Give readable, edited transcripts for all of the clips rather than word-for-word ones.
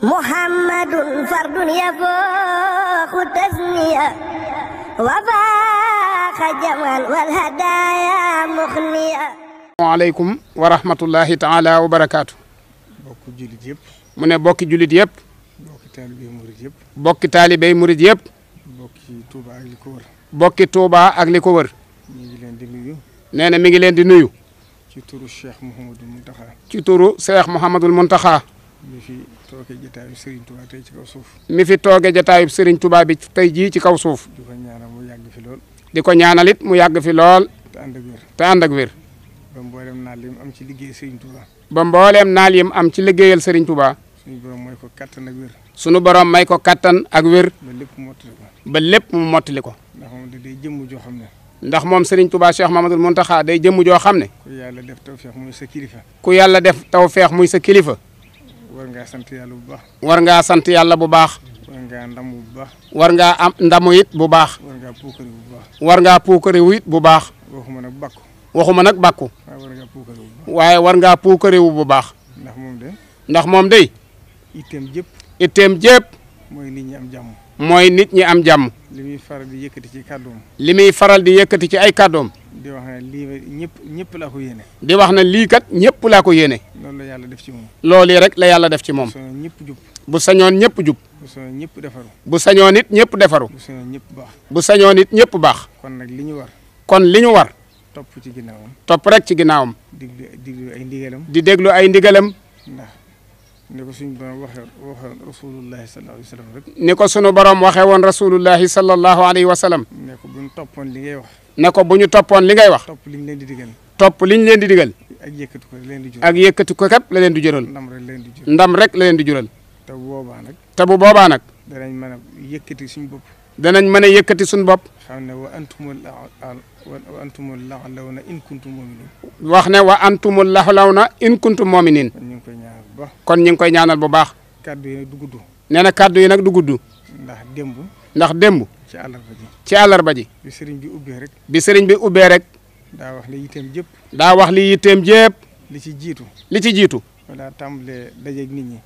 محمد فرد يفوق تسنية وفاق جمال والهدايا مخنية. waaleykum wa rahmatullahi taala wa barakaatu. bokki jullit yëpp. mu ne bokki jullit yëpp. bokki taalibey murit yëpp. bokki taalibey murit yëpp. bokki Touba ak li ko wër. bokki Touba ak li ko wër. mi ngi leen di nuyu. nee na mi ngi leen di nuyu. ci turu Cheikh Mouhamadul Mountakha. ci turu Cheikh Mouhamadul Mountakha. mi fi tooge jataayu Serigne Touba tey ci kaw suuf. mi fi tooge jataayu Serigne Touba bi tey jii ci kaw suuf. di ko ñaanal mu yàgg fi lool. di ko ñaanalit mu yàgg fi lool. te ànd ak wér. te ànd ak wér. ba mboolem naal yi mu am ci liggéey Serigne Touba. ba mbooleem naal yim am ci liggéeyal Serigne Touba. suñu borom mooy ko kattan ak wér. sunu borom may ko kattan ak wér. ba lépp mottali ko. ba lépp mu mottali ko. ndax moom da day jëmm joo xam ne. ndax moom Serigne Touba Cheikh Mouhamadul Mountakha day jëmm joo xam ne. ku yàlla def tawfeex muy sa kilifa. ku yàlla def tawfeex muy sa kilifa. war ngaa sant yàlla bu baax. war ngaa sant yàlla bu baax. war ngaa ndamu bu baax. war ngaa am ndamu it bu baax. war ngaa puukare bu baax. war ngaa puukare wu it bu baax. waxuma nag bàkku. waxuma nag bàkku. waaye war ngaa puukare bu baax. waaye war ngaa puukare wu bu baax. ndax moom de. ndax moom day. itteem jëpp. itteem jépp. mooy nit ñi am jàmm. mooy nit ñi am jàmm. li muy faral di yëkkati ci kàddoom. li muy faral di yëkkati ci ay kàddoom. di wax ne lii ñëpp laa ko yéene. di wax ne lii kat ñëpp laa ko yéene. loolu la yàlla def ci moom. loolu rek la yàlla def ci moom. bu sañoon ñëpp jub. bu sañoon ñëpp jub. bu sañoon ñëpp defaru. bu sañoon it ñëpp defaru. bu sañoon ñëpp baax. bu sañoon it ñëpp baax. kon nag li ñu war. kon li ñu war. topp ci ginnaawam. topp rek ci ginnaawam. diglu ay ndigalam. di déglu ay ndigalam. ndax ni ko suñu borom waxee rasulullahi sallallahu alayhi wa sallam rek. ni ko sunu borom waxee woon rasulullahi sallallahu alayhi wa sallam. ne ko bu ñu toppoon li ngay wax. ne ko bu ñu toppoon li ngay wax. topp li ñu leen di digal. topp li ñu leen di digal. ak yëkkati ko leen di jural. ak yëkkati ko képp la leen di jural. ndam rek leen di jural. ndam rek la leen di jural. te bu boobaa nag. te bu boobaa nag. danañ mën a yëkkati suñu bopp. danañ mën a yëkkati suñu bopp. xam ne wa antumul la'lawna in kuntum mu'minin. wax ne wa antumul laxlawna in kuntum mu'minin. kon ñu ngi koy ñaanal bu baax. kon ñu ngi koy ñaanal bu baax. kàddu yi nag du gudd. nee na kàddu yi nag du gudd. ndax démb. ndax démb. ci àllarba ji. ci àllarba ji. bi sëriñ bi ubbee rek. bi sëriñ bi ubbee rek. daa wax ne yitteem jëpp. daa wax li yitteem jépp. li ci jiitu. li ci jiitu. balaa tàmbalee dajeeg nit ñi.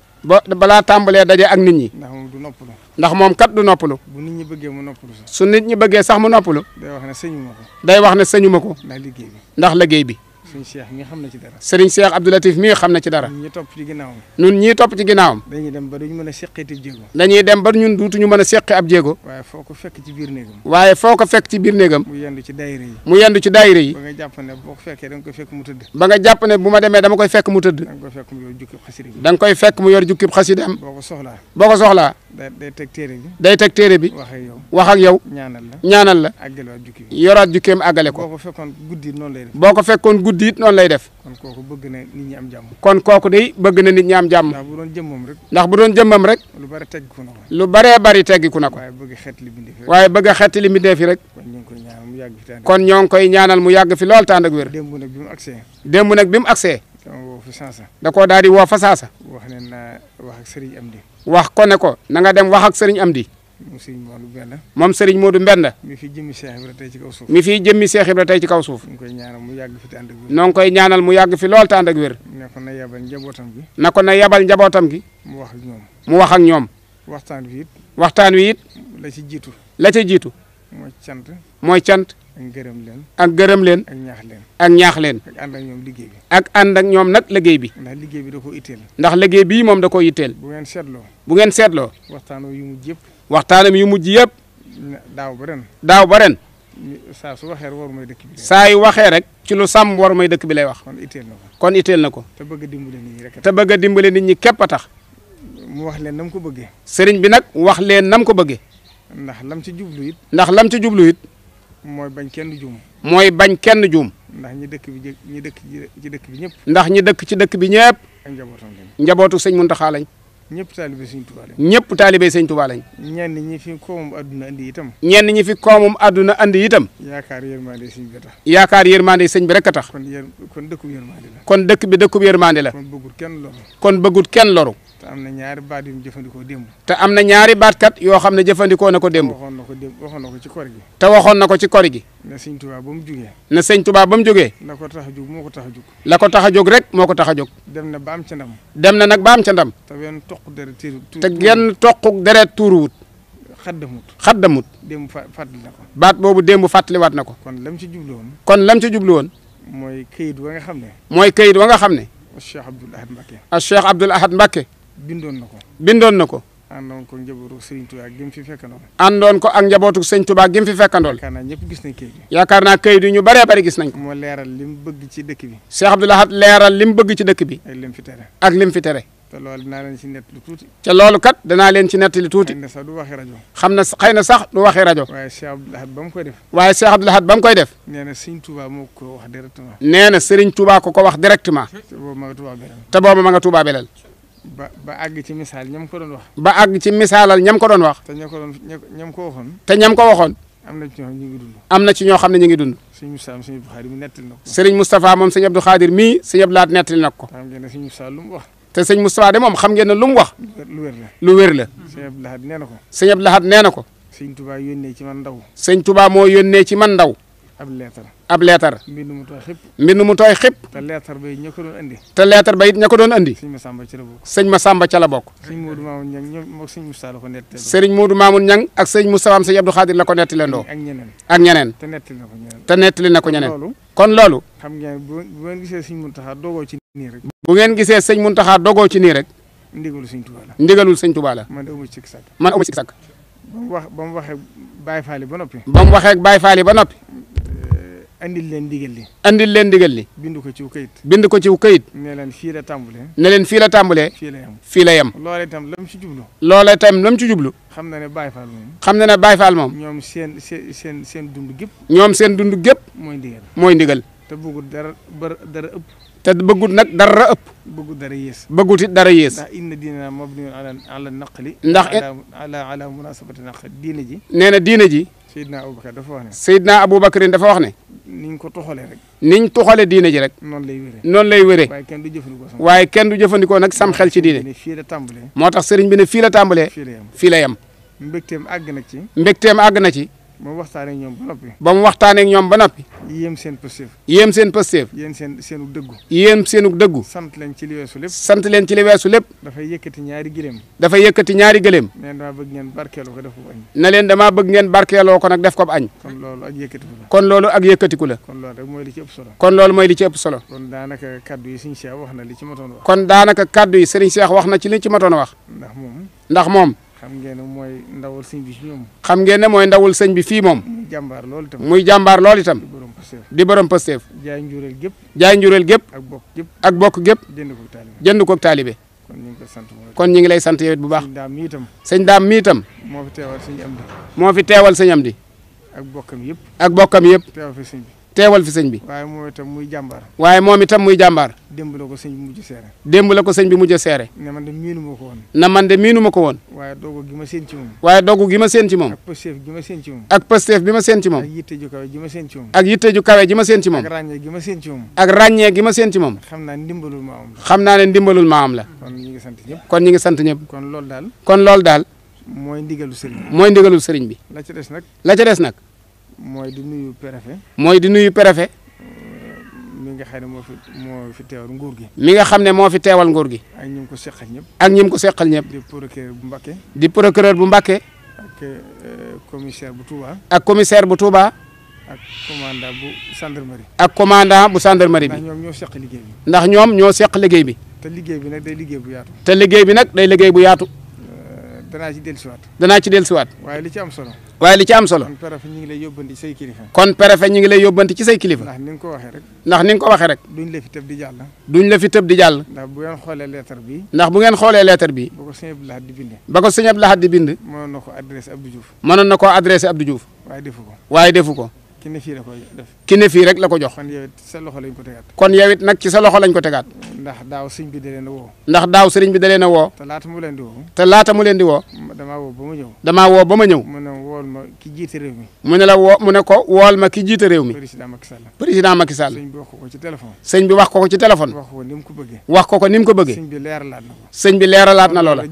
balaa tàmbalee daje ak nit ñi. ndax moom du noppalu. ndax moom kat du noppalu. bu nit ñi bëggee mu noppalu sax. su nit ñi bëggee sax mu noppalu. day wax ne sëñu ma ko. day wax ne sëñu ma ko. ndax liggéey bi. ndax liggéey bi. suñu Cheikh mi xam na ci dara. Serigne Cheikh Abdou Latif mii xam na ci dara. ñi topp ci ginnaawam. ñun ñii topp ci ginnaawam. dañuy dem ba duñ mën a seqeeti jéego. dañuy dem ba ñun duutuñu mën a seqi ab jéego. waaye foo ko fekk ci biir néegam. waaye foo ko fekk ci biir néegam. mu yendu ci daayira yi. mu yendu ci daayira yi. ba nga jàpp ne boo ko fekkee da nga koy fekk mu tëdd. ba nga jàpp ne bu ma demee dama koy fekk mu tëdd. da nga koy fekk mu yor jukkib xasida bi. da nga koy fekk mu yor jukkib xasidaam. boo ko soxlaa. boo ko soxlaa. day teg téere bi. day teg téere bi. wax ak yow. wax ak yow. ñaanal la. ñaanal la. àggalewaat jukki bi. yoraat jukkeem àggale boo ko. ko fekkoon guddi noonu lay def. boo ko fekkoon guddi it noonu lay def. kon kooku bëgg na nit ñi am jàmm. kon kooku day bëgg na nit ñi am jàmm. ndax bu doon jëmmam rek. ndax bu doon jëmmam rek. lu bari teggiku na ko. lu baree bari teggiku na ko. waaye bëgg xeet li bindi fi rek. waaye bëgg a xetti li mbindee fi rek. kon ñu ngi koy ñaanal mu yàgg fi kon ñoo ngi koy ñaanal mu yàgg fi lool tànn. tànd ak wér. démb nag bi mu agsee. démb nag bi mu agsee. dama woo fi sansa. da koo daal di woo fa saasa. wax ne naa wax ak Serigne Amdi. wax ko ne ko na nga dem wax ak Serigne Amdi. moom Serigne Modou Mbenda. moom Serigne Modou Mbenda. mi fi jëmmi Cheikh Ibra tey ci kaw suuf. mi fi jëmmi Cheikh Ibra tey ci kaw suuf. ñu ngi koy ñaanal mu yàgg fi tànd ak wér. noo ngi koy ñaanal mu yàgg fi lool tànd ak wér. ne ko na yabal njabootam gi. na ko na yabal njabootam gi. mu wax ak ñoom. mu wax ak ñoom. waxtaan wi it. waxtaan wi it. la ci jiitu. la ca jiitu. mooy cant. mooy cant. ak gërëm leen. ak gërëm leen. ak ñaax leen. ak ñaax leen. ak ànd ak ñoom liggéey bi. ak ànd ak ñoom nag liggéey bi. ndax liggéey bi da ko itteel. ndax liggéey bii moom da ko yitteel. bu ngeen seetloo. bu ngeen seetloo. waxtaanoo yu mujj yëpp. waxtaanam yu mujj yëpp. daaw ba ren. daaw ba ren. saa su waxee war mooy dëkk bi. saa yu waxee rek. ci lu sàmm war mooy dëkk bi lay wax. kon itteel na ko. kon itteel na ko. te bëgg a dimbale nit ñi rek. te bëgg a dimbale nit ñi képp a tax. mu wax leen nam ko bëggee. sëriñ bi nag wax leen nam ko bëggee. ndax lam ci jublu it. ndax lam ci jublu it. mooy bañ kenn juum. mooy bañ kenn juum. ndax ñi dëkk ci dëkk bi ñëpp. ndax ñi dëkk ci dëkk bi ñëpp. ak njabootam lañ. njabootu sëñ Muntaxa lañ. ñëpp taalibe sëñ Tuubaa lañ. ñëpp taalibe sëñ Tuubaa lañ. ñenn ñi fi koomum àdduna andi itam. ñenn ñi fi koomum àdduna andi itam. yaakaar yërmande sëñ bi tax. yaakaar yërmande sëñ bi rek a tax. kon dëkkub yërmande la. kon dëkk bi dëkkub yërmande la. kon bëggut kenn loru. kon bëggut kenn loru. te am na ñaari baat yu mu jëfandikoo démb. te am na ñaari baatkat yoo xam ne jëfandikoo na ko démb. waxoon na ko ci kor gi. te waxoon na ko ci kor gi. ne sëñ Tuubaa ba mu jógee. ne sëñ Tuubaa ba mu jógee. la ko tax a jóg moo ko tax a jóg. la ko tax a jóg rek moo ko tax a jóg. dem na ba am ca ndam. dem na nag ba am ca ndam. te wenn toq deret te genn toq deret tuuruwut. xaddamut. démb fàttali na ko. baat boobu démb fàttaliwaat na ko. kon lam ci jublu woon. kon lam ci jublu woon. mooy këyit wa nga xam ne. mooy këyit wa nga xam ne. Cheikh Abdoul Ahad Mbacké. Cheikh Abdoul Ahad Mbacké. bindoon na ko. bindoon na ko. àndoon ko njabootu Sëriñ Tuubaa gi mu fi fekkandool. àndoon ko ak njabootu Sëriñ Tuubaa gi mu fi fekkandool. yaakaar naa ñëpp gis nañ këyit yi. yaakaar naa këyit yi ñu bëree bëri gis nañ ko. moo leeral li mu bëgg ci dëkk bi. Cheikh Abdoul Ahad leeral li mu bëgg ci dëkk bi. ak lim fi tere. ak lim fi tere. te loolu dinaa leen ci nettali tuuti. te loolu kat danaa leen ci nettali tuuti. xëy na sax du waxee rajo. xam na xëy na sax du waxee rajo. waaye Cheikh Abdoul Ahad ba mu koy def. waaye Cheikh Abdoul Ahad ba mu koy def. nee na Sëriñ Tuubaa moo ko wax directement. nee na Sëriñ Tuubaa ko wax directement. te boobu ma nga Tuubaa belal. te boobu ma nga Tuubaa belal. ba àgg ci misaal ñam ko doon wax. ba àgg ci misaalal ñam ko doon wax. te ñam ko waxoon. te ñam ko waxoon. am na ci ñoo xam ne ñu ngi dund. am na ci ñoo xam ne ñu ngi dund. sëñ Moustapha sëñ Abdou Khadir mi nettali na ko. Serigne Moustapha moom sëñ Abdou Khadir mii sëñ Abdou Lahad nettali na ko. xam ngeen ne sëñ Moustapha lu mu wax. te sëñ Moustapha de moom xam ngeen ne lu mu wax. lu wér la. lu wér la. sëñ Abdou Lahad nee na ko. sëñ Abdou Lahad nee na ko. sëñ Touba yónnee ci man ndaw. sëñ Touba moo yónnee ci man ndaw. ab leetar. ab leetar. mbind mu tooy xëpp. mbind mu tooy xëpp. te leetar ba it ña ko doon andi. te leetar ba it ña ko doon andi. sëñ Massamba ca la bokk. sëñ Massamba ca la bokk. sëñ Modou Mamoun Niang ñoom moog sëñ Moustapha la ko nettali. Serigne Modou Mamoun Niang ak sëñ Moustapha am sëñ Abdou Khadir la ko nettalendoo. ak ñeneen. ak ñeneen. te nettali na ko ñeneen. te nettali na ko ñeneen. loolu. kon loolu. xam ngeen bu ngeen gisee sëñ Mountakha dogoo ci nii rek. bu ngeen gisee sëñ Mountakha dogoo ci nii rek. ndigalul sëñ Touba la. ndigalul sëñ Touba la. man de amu ci sàkk. man amu ci sàkk. ba mu waxee Baye Fall ba noppi. ba mu waxee Baye Fall ba noppi. andil leen ndigal li. andil leen ndigal li. bind ko ci kayit. bind ko ci kayit. ne leen fii la tàmbalee. ne leen fii la tàmbalee. fii la yem. fii la yem. loolee itam lam ci jublu. loolee itam lam ci jublu. xam na ne Baye Fall moom. xam na ne Baye Fall moom. ñoom seen dund gépp. ñoom seen dund gépp. mooy ndigal. mooy ndigal. te bëggul dara ëpp. te bëggul nag dara ëpp. bëggul dara yées. bëggut it dara yées. ndax inna diina mabniyun ala naqli. ndax ala munasabati naqli diine ji. nee na diine ji. Seydina Aboubacar dafa wax ne. Seydina Aboubacar dafa wax ne. niñ ko toxalee rek. niñ toxalee diine ji rek. noonu lay wéree. noonu lay wéree. waaye kenn du jëfandikoo sam. waaye kenn du jëfandikoo nag sam xel ci diine. fii la tàmbalee. moo tax sëriñ bi ne fii la tàmbalee. fii la yem. fii la yem. mbégteem àgg na ci. mbégteem àgg na ci. ba mu waxtaanee ñoom ba noppi. ba mu waxtaanee ak ñoom ba noppi. yéem seen pësteef. yéem seen pësteef. yéen seenu dëggu. yéem seenu dëggu. sant leen ci li weesu lépp. sant leen ci li weesu lépp. dafay yëkkati ñaari gëléem. dafay yëkkati ñaari gëléem. mais dama bëgg ngeen barkeeloo ko def ko añ. na leen damaa bëgg ngeen barkeeloo ko nag def ko añ. kon loolu ak yëkkatiku la. kon loolu ak yëkkatiku la. kon loolu rek mooy li ci ëpp solo. kon loolu mooy li ci ëpp solo. kon daanaka kaddu yi Serigne Cheikh wax na li ci matoon wax. kon daanaka kaddu yi Serigne Cheikh wax na ci li ci matoon a wax. ndax moom. xam ngeen ne mooy ndawul sëñ bi fi ñoom. xam ngeen ne mooy ndawul sëñ bi fii moom. muy jàmbaar loolu itam. muy jàmbaar loolu itam. di borom Pastef. jaay njureel gépp. jaay njureel gépp. ak bokk gépp. ak bokk gépp. jënd ko taalibe. kon ñu ngi koy sant kon ñu ngi lay sant yow it bu baax. sëñ daam mi itam. sëñ daam mi itam. moo fi teewal sëñ Amdi. moo fi teewal sëñ Amdi. ak bokkam yëpp. ak bokkam yëpp. teewal fi sëñ bi. teewal fi sëñ bi. waaye moom itam muy jàmbaar. waaye moom itam muy jàmbaar. démb la ko sëñ bi mujj seere. démb la ko sëñ bi mujj seere. ne man de miinu ma ko woon. na man de miinu ma ko woon. waaye dogu gi ma seen ci moom. waaye dogu gi ma seen ci moom. ak pësteef gi ma seen ci moom. ak pësteef bi ma seen ci moom. ak yitte ju kawe ji ma seen ci moom. ak yitte ju kawe ji ma seen ci moom. ak ràññee gi ma seen ci moom. ak ràññee gi ma seen ci moom. xam naa ndimbalul ma am la. xam naa ne ndimbalul ma am la. kon ñu ngi sant ñëpp. kon ñu ngi sant ñëpp. kon loolu daal. kon loolu daal. mooy ndigalu sëriñ bi. mooy ndigalul sëriñ bi. la ca des nag. la ca des nag. mooy di nuyu préfet. mooy di nuyu préfet. mi nga xam ne moo fi teewal nguur gi. mi nga xam ne moo fi teewal nguur gi. ak ñi mu ko seqal ñëpp. ak ñi mu ko seqal ñëpp. di procureur bu Mbacké. di procureur bu Mbacké. ak commissaire bu Touba. ak commissaire bu Touba. ak commandant bu gendarmerie. ak commandant bu gendarmerie bi. ndax ñoom ñoo seq liggéey bi. ndax ñoom ñoo seq liggéey bi. te liggéey bi nag day liggéey bu yaatu. te liggéey bi nag day liggéey bu yaatu. danaa ci dellusiwaat. danaa ci dellusiwaat. waaye li ci am solo. waaye li ci am solo. kon préfet ñu ngi lay yóbbanti ci say kilifa. kon préfet ñu ngi lay yóbbanti ci say kilifa. ndax ni nga ko waxee rek. ndax ni nga ko waxee rek. duñ la fi tëb di jàll. duñ la fi tëb di jàll. ndax bu ngeen xoolee lettre bi. ndax bu ngeen xoolee lettre bi. ba ko sëñ Abdou Lahad di bind. ba ko sëñ Abdou Lahad di bind. mënoon na ko adressé Abdou Diouf. mënoon na koo adressé Abdou Diouf. waaye defu ko. waaye defu ko. ki ne fii la koy def. ki ne fii rek la ko jox. kon yow it sa loxo lañ ko tegaat. kon yow it nag ci sa loxo lañ ko tegaat. ndax daaw sëñ bi da leen a woo. ndax daaw sëriñ bi da leen a woo. te laata mu leen di woo. te laata mu leen di woo. damaa woo ba ma ñëw. damaa woo ba ma ñëw. mu ne wool ma ki jiite réew mi. mu ne la woo mu ne ko wool ma ki jiite réew mi. président Macky Sall. président Macky Sall. sëñ bi wax ko ci téléphone. sëñ bi wax ko ci téléphone. wax ko ni mu ko bëggee. wax ko ni mu ko bëggee. sëñ bi leeralaat na ko. sëñ bi leeralaat na loola.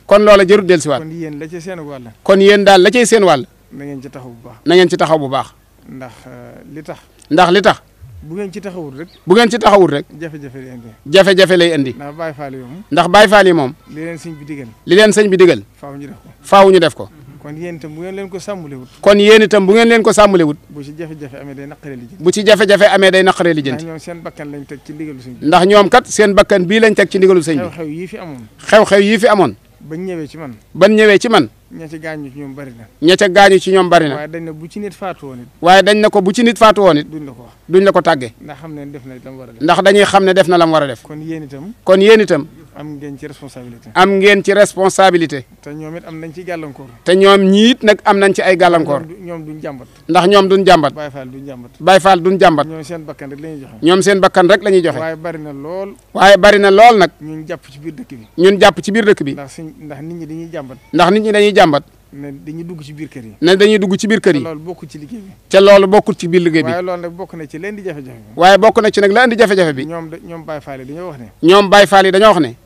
kon loola jërul dellusiwaat. kon yéen la ci seen wàll. kon yéen daal la cay seen wàll. na ngeen ci taxaw bu baax. na ngeen ci taxaw bu baax. ndax li tax. ndax li tax. bu ngeen ci taxawul rek. bu ngeen ci taxawul rek. jafe-jafe lay indi. jafe-jafe lay indi. ndax Baye Fall yi moom. ndax Baye Fall yi moom. li leen sëñ bi digal. li leen sëñ bi digal. faaw ñu def ko. faaw ñu def ko. kon yéen itam bu ngeen leen ko sàmmulewut. kon yéen itam bu ngeen leen ko sàmmulewut. bu ci jafe-jafe amee day naqaree lijjanti. bu ci jafe-jafe amee day naqaree lijjanti. ndax ñoom seen bakkan lañ teg ci ndigalu sëñ bi. ndax ñoom kat seen bakkan bii lañ teg ci ndigalu sëñ bi. xew-xew yii fi amoon. xew-xew yii fi amoon. bañ ñëwee ci man. ban ñëwee ci man. ña ca gaañu ci ñoom bari na. ña ca gaañu ci ñoom bari na. waaye dañ ne bu ci nit faatu woon it. waaye dañ ne ko bu ci nit faatu woon it. duñ la ko wax. duñ la ko tàggee. ndax xam ne def na lam war a def. ndax dañuy xam ne def na lam war a def. kon yéen itam. kon yéen itam. am ngeen ci responsabilité. am ngeen ci responsabilité. te ñoom it am nañ ci gàllankoor. te ñoom ñiit nag am nañ ci ay gàllankoor. ñoom duñ jàmbat. ndax ñoom duñ jàmbat. Baye Fall duñ jàmbat. Baye Fall duñ jàmbat. ñoom seen bakkan rek la ñuy joxe. ñoom seen bakkan rek la ñuy joxe. waaye bari na lool. waaye bari na lool nag. ñun jàpp ci biir dëkk bi. ñun jàpp ci biir dëkk bi. ndax nit ñi dañuy jàmbat. ndax nit ñi dañuy jàmbat. ne dañuy dugg ci biir kër yi. ne dañuy dugg ci biir kër yi. te loolu bokkul ci liggéey bi. te loolu bokkul ci biir liggéey bi. waaye loolu nag bokk na ci leen di jafe-jafe bi. waaye bokk na ci nag la indi jafe-jafe bi. ñoom Baye Fall yi dañoo wax ne. ñoom Baye Fall yi dañoo wax ne.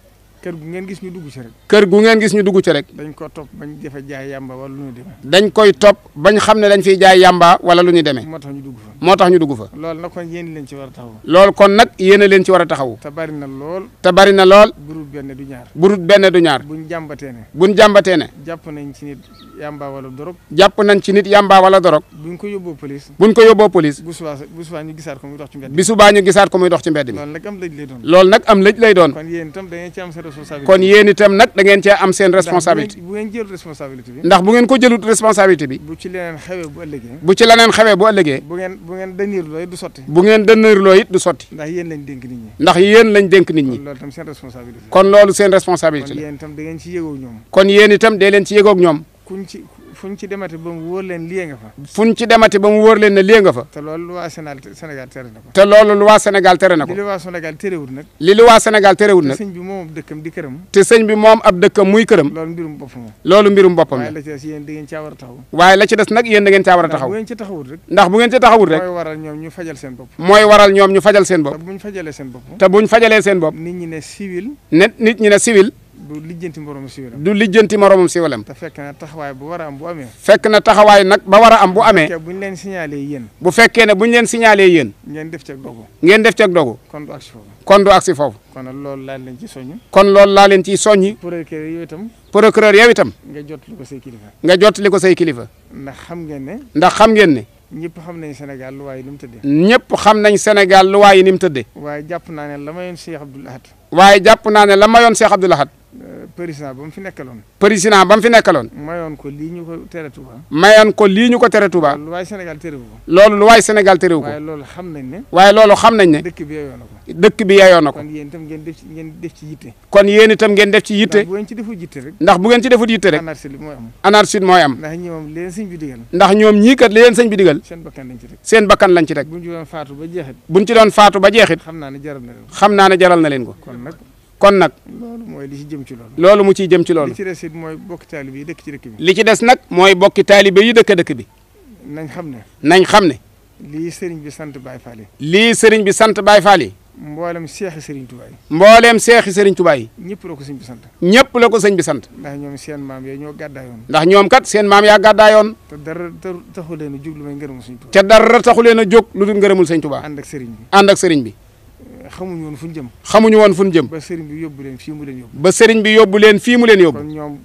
kër gu ngeen gis ñu dugg ci rek. kër gu ngeen gis ñu dugg ci rek. dañ ko topp bañ defa jaay yàmba wala lu ñu demee. dañ koy topp bañ xam ne dañ fiy jaay yàmba wala lu ñu demee. moo tax ñu dugg fa. moo tax ñu dugg fa. loolu nag kon yéen leen ci war a taxaw. loolu kon nag yéen a leen ci war a taxaw. te bari na lool. te bari na lool. burut benn du ñaar. burut benn du ñaar. buñ jàmbatee ne. buñ jàmbatee ne. jàpp nañ ci nit yàmba wala dorog. jàpp nañ ci nit yàmba wala dorog. buñ ko yóbboo police. buñ ko yóbboo police. bu subaa ñu gisaat ko muy dox ci mbedd mi. bi subaa ñu gisaat ko muy dox ci mbedd mi. loolu nag am lëj lay doon. loolu nag am lëj lay doon. kon yéen itam da ngeen ci am seen responsabilité. kon yéen itam nag da ngeen cee am seen responsabilité. bu ngeen jël responsabilité bi. ndax bu ngeen ko jëlut responsabilité bi. bu ci leneen xewee bu ëllëgee. bu ci leneen xewee bu ëllëgee. bu ngeen dëniir looy du sotti. bu ngeen dënërloo it du sotti. ndax yéen lañ dénk nit ñi. ndax yéen lañ dénk nit ñi. kon loolu itam seen responsabilité. kon loolu seen responsabilité kon la. yéen itam da ngeen ci yëgoo ñoom. kon yéen itam dee leen ci yëgoog ñoom. fuñ ci demati ba mu wóor leen lii nga fa. fuñ ci demati ba mu wóor leen ne lii nga fa. te loolu lu waa Sénégal tere na ko. te loolu lu waa Sénégal tere na ko. li lu waa Sénégal terewul nag. li lu waa Sénégal terewul nag. te sëñ bi moom ab dëkkam di këram. te sëñ bi moom ab dëkkam muy këram. loolu mbirum boppam la. loolu mbirum boppam la. waaye la ci des yéen da ngeen caa war a taxaw. waaye la ci des nag yéen da ngeen caa war a taxaw. ndax bu ngeen ci taxawul rek. ndax bu ngeen ci taxawul rek. mooy waral ñoom ñu fajal seen bopp. mooy waral ñoom ñu fajal seen bopp. te buñ fajalee seen bopp. te buñ fajalee seen bopp. nit ñi ne civil. nit ñi ne civil. du lijjanti moromam civilam. du lijjanti moromam civilam. te fekk na taxawaay bu war a am bu amee. fekk na taxawaay nag ba war a am bu amee. buñ leen signalé yéen. bu fekkee ne buñ leen signalé yéen. ngeen def ci ak dogu. ngeen def ci ak dogu. kon du agsi foofu. kon du agsi foofu. kon nag loolu laa leen ci soññ. kon loolu laa leen ciy soññi. procureur yow itam. procureur yow itam. nga jottali ko say kilifa. nga jottali ko say kilifa. ndax xam ngeen ne. ndax xam ngeen ne. ñëpp xam nañ Sénégal lu waay ni mu tëddee. ñëpp xam nañ Sénégal lu waay ni mu tëddee. waaye jàpp naa ne la mayoon Cheikh Abdoul Ahad. waaye jàpp naa ne la mayoon Cheikh Abdoul Ahad. président ba mu fi nekkaloon. président ba mu fi nekkaloon. mayoon ko lii ñu ko tere Touba. mayoon ko lii ñu ko tere Touba. lu waay Sénégal terewu ko. loolu lu waay Sénégal terewu ko. waaye loolu xam nañ ne. waaye loolu xam nañ ne. dëkk bi yeyoo na ko. dëkk bi yeyoo na ko. kon yéen itam ngeen def ci yitte. kon yéen itam ngeen def ci yitte. ndax bu ngeen ci deful yitte rek. ndax bu ngeen ci deful yitte rek. anarchie mooy am. anarchie mooy am. ndax ñi moom leen sëñ bi digal. ndax ñoom ñii kat li leen sëñ bi digal. seen bakkan lañ ci teg. seen bakkan lañ ci teg. buñ ci doon faatu ba jeexit. buñ ci doon faatu ba jeexit. xam naa ne jaral na leen ko. xam naa ne jaral na leen ko. kon nag. loolu mooy li ci jëm ci loolu. loolu mu ciy jëm ci loolu. li ci des it mooy bokki taalibe yi dëkk ci dëkk bi. li ci des nag mooy bokki taalibe yi dëkk bi. nañ xam ne. nañ xam ne. lii sëriñ bi sant Baye Fall yi. lii sëriñ bi sant Baye Fall yi. mboolem seexi sëriñ Touba yi. mbooleem seexi sëriñ Touba yi. ñëpp la ko sëñ bi sant. ñëpp la ko sëñ bi sant. ndax ñoom seen maam yooyu ñoo gàddaayoon. ndax ñoom kat seen maam yaa gàddaayoon. te dara taxu leen a jóg lu may ngërëmul sëñ Touba. te dara taxu leen a jóg lu dul ngërëmul sëñ Touba. ànd ak sëriñ bi. ànd ak sëriñ bi. xamuñu woon fu ñu jëm. xamuñu woon fu ñu jëm. ba sëriñ bi yóbbu leen fii mu leen yóbbu. ba sëriñ bi yóbbu leen fii mu leen yóbbu. kon ñoom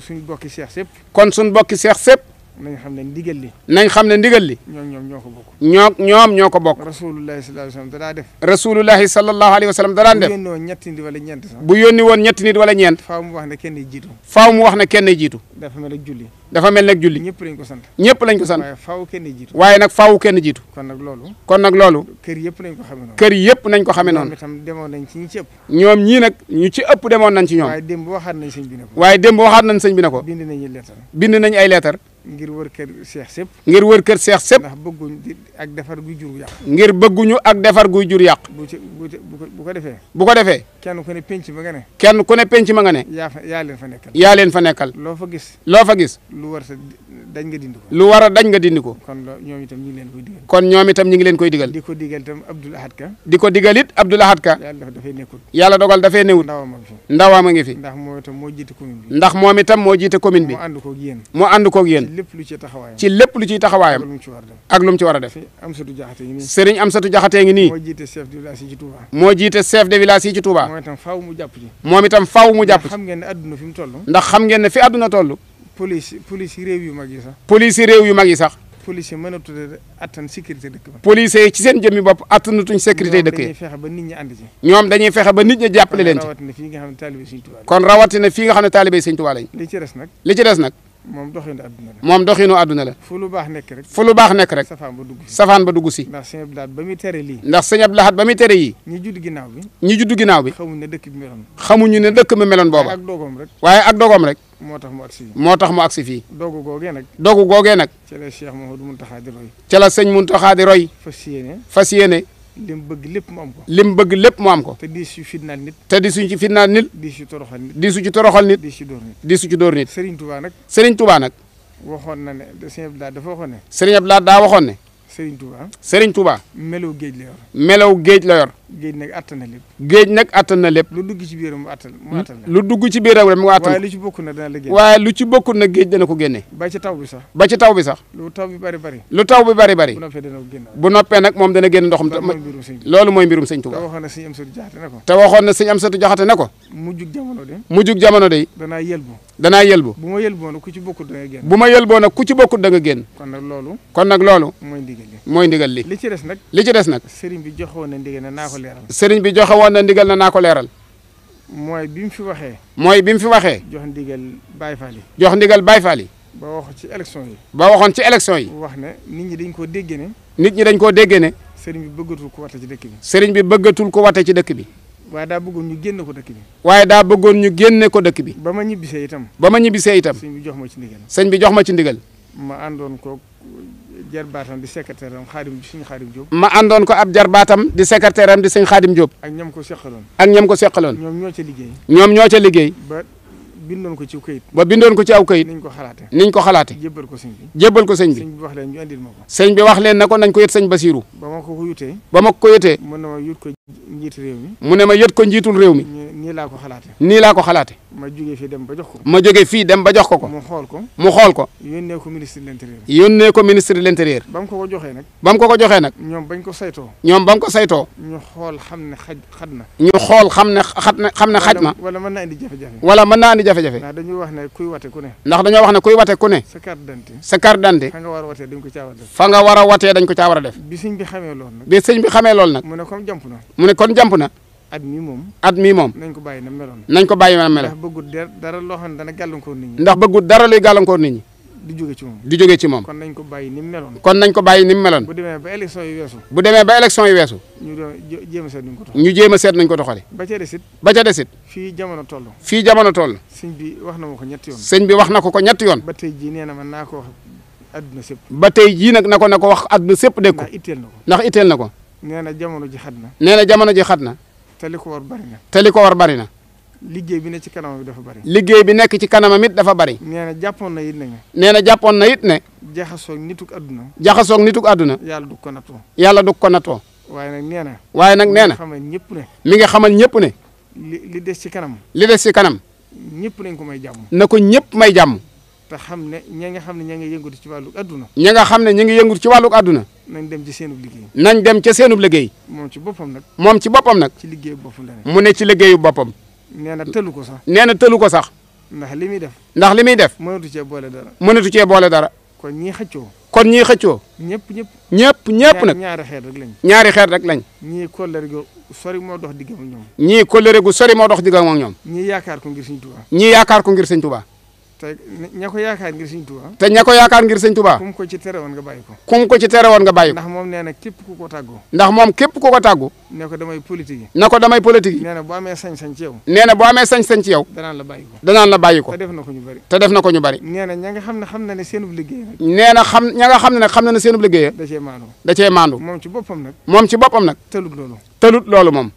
suñ bokki seex sépp. kon suñ bokki seex sépp. nañ xam ne ndigal li. nañ xam ne ndigal li. ñoom ñoo ko bokk. ñoom ñoo ko bokk. rasulullahi sallallahu alayhi wa sallam dadaa def. rasulullahi sallallahu alayhi wa sallam daraan def. bu yónni woon ñetti nit wala ñeent sax. bu yónni woon ñetti nit wala ñeent. faaw mu wax ne kenn jiitu. faaw mu wax ne kenn jiitu. dafa mel ak julli. dafa mel nag julli. ñëpp lañ ko sant. ñëpp lañ ko sant. waaye faaw kenn jiitu. waaye nag faaw kenn jiitu. kon nag loolu. kon nag loolu. kër yëpp nañ ko xamee noonu. kër yëpp nañ ko xamee noonu. ñoom itam demoon nañ ci ñi ci ëpp. ñoom ñii nag ñu ci ëpp demoon nañ ci ñoom. waaye démb waxaat nañ sëñ bi ne ko. waaye démb waxaat nañ sëñ bi ne ko. bind nañu leetar. bind nañ ay leetar. ngir wër kër seex sépp. ngir wër kër seex sépp. ndax bëgguñ ak defar guy jur yàq. ngir bëgguñu ak defar guy jur yàq. bu ko defee. bu ko defee. kenn ku ne penc ma nga ne. kenn ku ne penc ma nga ne. yaa leen fa nekkal. yaa leen fa nekkal. loo fa gis. loo fa gis. lu war a dañ nga dindi ko. lu war a dañ nga dindi ko. kon ñoom itam ñu ngi leen koy digal. kon ñoom itam ñu ngi leen koy digal. di ko digal itam Abdoul Ahad Ka. di ko digal it Abdoul Ahad Ka. yàlla dafay nekkul. yàlla dogal dafay newut. ndawam a ngi fi. ndax moom itam moo jiite commune bi. ndax moom itam moo jiite commune bi. moo ànd koog yéen. moo ànd koog yéen. ci lépp lu ciy taxawaayam. ci lépp lu ciy taxawaayam. ak lu mu ci war a def. Amsatou Diakhaté ngi nii. Serigne Amsatou Diakhaté ngi nii. moo jiite chef de village yi ci Touba. moo jiite chef de village yi ci Touba. moom itam faaw mu jàpp ci. moom itam faaw mu jàpp ci. xam ngeen ne adduna fi mu toll. ndax xam ngeen ne fi adduna toll. police yi réew yu mag yi sax. police yi réew yu mag yi sax. police yi mënatu attan sécurité dëkk ba. police yi ci seen jëmmi bopp attanatuñ sécurité dëkk yi. dañuy fexe ba nit ñi ànd ci. ñoom dañuy fexe ba nit ñi jàppale leen ci. kon rawatina fii nga xam ne taalibe Sëñ Tuubaa lañ. li ci des nag. li ci des nag. moom doxinu àdduna la. moom doxinu àdduna la. fu lu baax nekk rek. fu lu baax nekk rek. safaan ba dugg si. ndax sëñ Abdou Lahad ba muy tere lii. ndax sëñ Abdou Lahad ba muy tere yii. ñi judd ginnaaw bi. xamuñu ne dëkk bi meloon. xamuñu ne dëkk bi meloon booba. waaye ak dogoom rek. moo tax mu agsi fii. moo tax mu agsi fii. dogu googee nag. ca la Cheikh Mouhamadou Mountakha di roy. ca la sëñ Mountakha di roy. fas yéene. lim bëgg lépp mu am ko. lim bëgg lépp mu am ko. te di su fitnaal nit. ci fitnaal nit. di su toroxal nit. di su ci toroxal nit. di su ci dóor nit. Serigne Touba nag. waxoon na ne Serigne Abdou Lahad dafa waxoon ne. Serigne Abdou Lahad daa waxoon ne. Serigne Touba. melaw géej la yor. géej nag attan na lépp. géej nag attan na lépp. lu dugg ci biiram mu attan lu dugg ci biiram rek mu attan. waaye lu ci bokkul nag dana la génne. waaye lu ci bokkul nag géej dana ko génne. ba ci taw bi sax. lu taw bi bari. bu noppee dana ko génne. bu noppee nag moom dana génn ndoxam. loolu mooy mbirum Sëñ Tuubaa. te waxoon na sëñ Amsatou Diakhaté ne ko. mujjug jamono de. danaa yëlbu. bu ma yëlboo nag ku ci bokkul da nga génn. kon nag loolu. mooy ndigal li. li ci des nag. sëriñ bi joxe woon na ndigal na naa ko leeral. sëriñ bi joxe woon na ndigal na naa ko leeral. mooy bi mu fi waxee. jox ndigal Baye Fall yi. ba waxoon ci élection yi. wax ne nit ñi dañ koo déggee ne. sëriñ bi bëggatul ko wate ci dëkk bi. sëriñ bi bëggatul ko wate ci dëkk bi. waaye daa bëggoon ñu génne ko dëkk bi. ba ma ñibbisee itam. sëñ bi jox ma ci ndigal. ma àndoon ko jarbaatam di secrétaire am sëñ Xaadim Diop. ma àndoon ko ab jarbaatam di secrétaire am di sëñ Xaadim Diop. ak ñam ko seqaloon. ñoom ñoo ca liggéey. ba bindoon ko ci aw kayit. niñ ko xalaate. jébbal ko sëñ bi. sëñ bi wax leen na ko nañ ko yët sëñ Basiru. ba ma ko yëtee. mu ne ma yët ko njiitul réew mi. nii laa ko xalaate. ma jógee fii dem ba jox ko. mu xool ko. yónnee ko ministre de l'intérieur. ba mu ko joxee nag. ñoom bañ ko saytoo. ñu xool xam ne xam ne xaj na. wala mën naa indi jafe-jafe. ndax dañoo wax ne kuy wate ku ne. sa carte d'identité. fa nga war a watee dañ ko caa war a def. bi sëñ bi xamee loolu nag. mu ne kon jàmp na. at mii moom. nañ ko bàyyi na meloon. ndax bëggut dara loo xam ne dana gàllankoor nit ñi. ndax bëggut dara luy gàllankoor nit ñi. di jóge ci moom. kon nañ ko bàyyi ni mu meloon. bu demee ba élection yi weesu. ñu jéem a seet nuñ ko doxale. ba ca desit. fii jamono toll. sëñ bi wax na ko ñetti yoon. ba tey jii nee na man naa ko wax adduna sépp. ba tey jii nag na ko wax adduna sépp dégg ko. ndax itteel na ko. nee na jamono ji xat na. te li ko war bari na. liggéey bi nekk ci kanamam it dafa bari. nee na jàppoon na it ne. jaxasoog nituk àdduna. yàlla du ko nattoo. waaye nag nee na. mi nga xamal ñëpp ne. li des ci kanam. ñëpp nañ ko may jàmm. na ko ñëpp may jàmm. te xam ne ña nga xam ne ña ngi yëngatu ci wàllu àdduna. nañ dem ca seenub liggéey. moom ci boppam nag. ci liggéeyu boppam la ne. mu ne ci liggéeyu boppam. nee na tëlu ko sax. ndax li muy def. mënatu cee boole dara. kon ñii xëccoo. ñëpp nag. ñaari xeet rek lañ. ñii kóllëre gu sori moo dox diggam ak ñoom. ñii yaakaar ko ngir Sëñ Tuubaa. te ña ko yaakaar ngir sëñ Tuubaa. te ña ko yaakaar ngir sëñ Tuubaa. kum ko ci tere woon nga bàyyi ko. kum ko ci tere woon nga bàyyi ko. ndax moom nee na képp ku ko tàggu. ndax moom képp ku ko tàggu. ne ko damay politique yi. ne ko damay politique yi. nee na boo amee sañ-sañ ci yow. nee na boo amee sañ-sañ ci yow. danaan la bàyyi ko. danaan la bàyyi ko. te def na ko ñu bari. te def na ko ñu bari. nee na ña nga xam ne xam na ne seenub liggéey nag. nee na ña nga xam ne nag xam na ne seenub liggéey. da cee maandu. da cee maandu. moom ci boppam nag. moom ci boppam nag. tëlut loolu. tëlut loolu moom.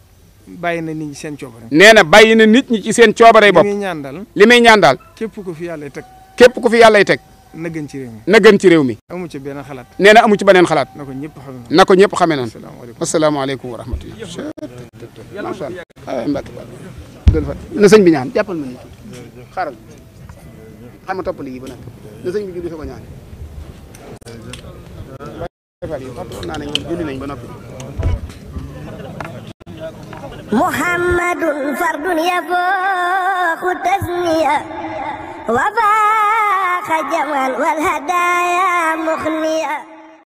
bàyyi na nit ñi seen coobare. nee na bàyyi na nit ñi ci seen coobare bopp. li muy ñaan daal. li muy ñaan daal. képp ku fi yàlla teg. képp ku fi yàlla teg. na gën ci réew mi. na gën ci réew mi. amu ci benn xalaat. nee na amu ci beneen xalaat. na ko ñëpp xamee noonu. na ko ñëpp xamee noonu. asalaamaaleykum wa rahmatulah. macha allah. aywa Mbacke Ba. na sëñ bi ñaan jàppal ma ni xaaral xam nga topp lii ba nag na sëñ bi julli sa ko ñaan. naa ne ñoom julli nañ ba noppi. محمد فرد يفوق تسنية وفاق جمال والهدايا مخنية